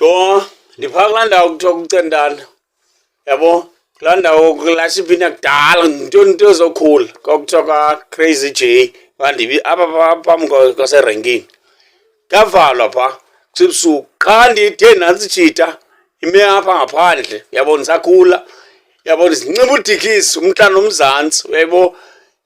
Jonga, ndiphaa kulaa ndawo kuthiwa kuCentane, yabo, kulaa ndawo kulaa shiphini yakudala, nto zokhula kwakuthiwa kwaCrazy J, kandibi apha phambi kwaserenkini. Kuyavalwa phaa kusebusuku. Xa ndithe nantsi itshita ime apha ngaphandle, uyabona, ndisakhula, uyabona, zinxiba uDickies umntla nomzantsi, uyayibo.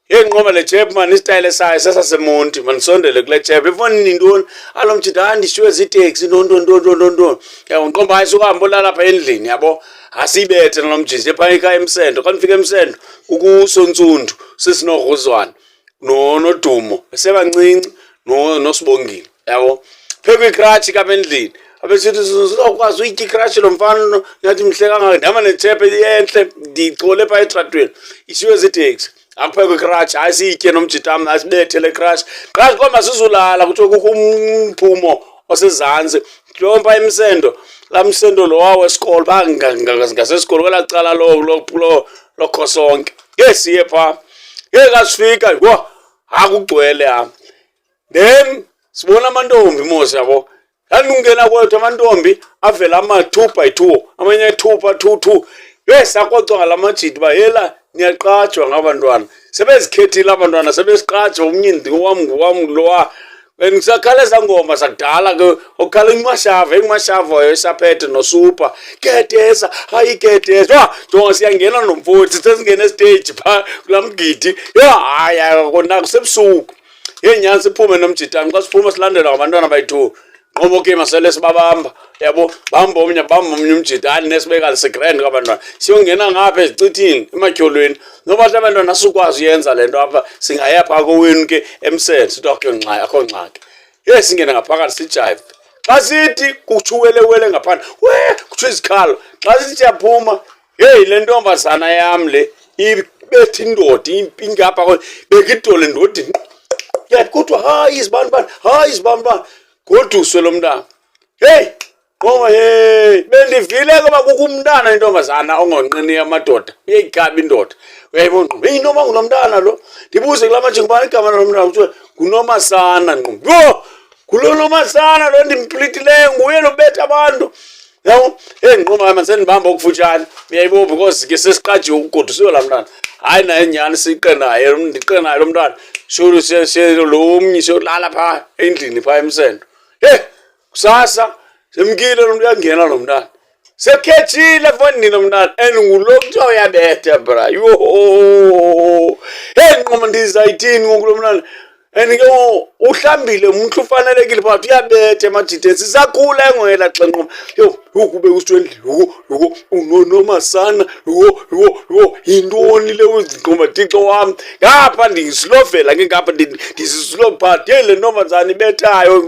Heyi, nqoba le chap mani, isitayile sayo sesaseMonti, mandisondele kule chap. Efowunini yintoni? Alo mjita, hayi, ndishiywe ziiteksi, ntoni ntoni ntoni ntoni ntoni ntoni. Yabo, ndiqonda uba hayi, sukuhamba olala apha endlini, yabo. Asiyibethe nalo mjita, siye phaa ekhaya eMsento. Xa ndifika eMsento kukuSontsundu, sisiNogruzwana noDumo besebancinci noSibongile, yabo. Phekwa ikratshi ke apha endlini. Abesithi sizawukwazi uyitya ikratshi lo mfana, ngathi mhle kangaka. Ndihamba netshepe entle, ndiyichole phaa etratweni, ishiywe ziiteksi. Akuphekwa ikratshi, hayi, siyitye nomjitam, asibethe le kratshi. Qha siqonda sizulala, kuthiwa kukho umphumo osezantsi. Phaa eMsento, laa msento lowa wesikolo phaa ngasesikolo kwelaa cala loKhosonke. Ke siye phaa. Ke xa sifika, yho, akugcwele apha. Then sibona amantombi mos, yabo. Ndandikungena kwethu amantombi avela ama-two by two, amanye two pa two two. Yhe, sakrwecwa ngala majita uba hela niyaqajwa ngaba ntwana. Sebezikhethile aba ntwana, sebesiqaja, omnye ngowam, ngowam lowa. And kusakhala ezaa ngoma zakudala ke, okukhala iMashava, iMashava esaphethe noSuper. Gedeza, hayi gedeza. Yho, jonga siyangena nomfowethu, sesingena esteyiji phaa kulaa mgidi. Yho, hayi, hayi, kona kusebusuku. Heyi, nyhani siphume nomjitana, xa siphuma silandelwa ngabantwana bayi-two. Nqobo ke masele sibabamba, yabo, bamba omnye, bamba omnye umjita, hayi nesibeka sigrand kwabantwana. Siyongena ngapha ezicithini, ematyholweni. Noba athi abantwana asukwazi uyenza le nto apha, singaya phaa kowenu ke eMsele. Sithi akho ngxaki, akho ngxaki. Heyi, singene ngaphakathi sijayive. Xa sithi kutsho uwelewele ngaphandle, wee, kutsho izikhalo. Xa sithi siyaphuma, heyi, le ntombazana yam le ibetha indoda, ingapha, beka idolo endodeni. Kodwa hayi izibani bani, hayi izibani bani. Goduswe lo mntana. Heyi, qoma, heyi, bendivile ke uba kukho umntana intombazana ongonqeniyo amadoda, uyayikhaba indoda. Uyayibona, ngqo, heyi, inoba ngulo mntana lo. Ndibuze kulaa manje, ngubani igama lalo mntana? Kuthiwe nguNomasana, ngqo. Yho, ngulo Nomasana lo ndimplitileyo, nguye lo betha abantu. Yabo, heyi, nqoma mani, sendibamba okufutshane. Uyayibo, because ke sesiqajiwe ukugodusiwe laa mntana. Hayi, naye nyhani siqe naye, ndiqe naye lo mntana. Lo omnye siyolala phaa endlini phaa eMsento. Heyi, kusasa semkile lo mntu, uyangena lo mntana. Sekhetshile efowunini lo mntana and ngulo kuthiwa uyabetha, bra. Yho, heyi, nqoma, ndizayithini ngoku lo mntana? And ke ngoku uhlambile, umntu ufanelekile phakathi, uyabetha emajiteni. Sisakhula engoyela xa nqoma. Yho, yho, kube kusithiwa endlini, yho, yho, unonomasana, yho, yho, yho, yintoni le uzinqoma, Thixo wam. Ngapha ndisilovela ke ngapha ndisisilo phaa, le ntombazana ibethayo.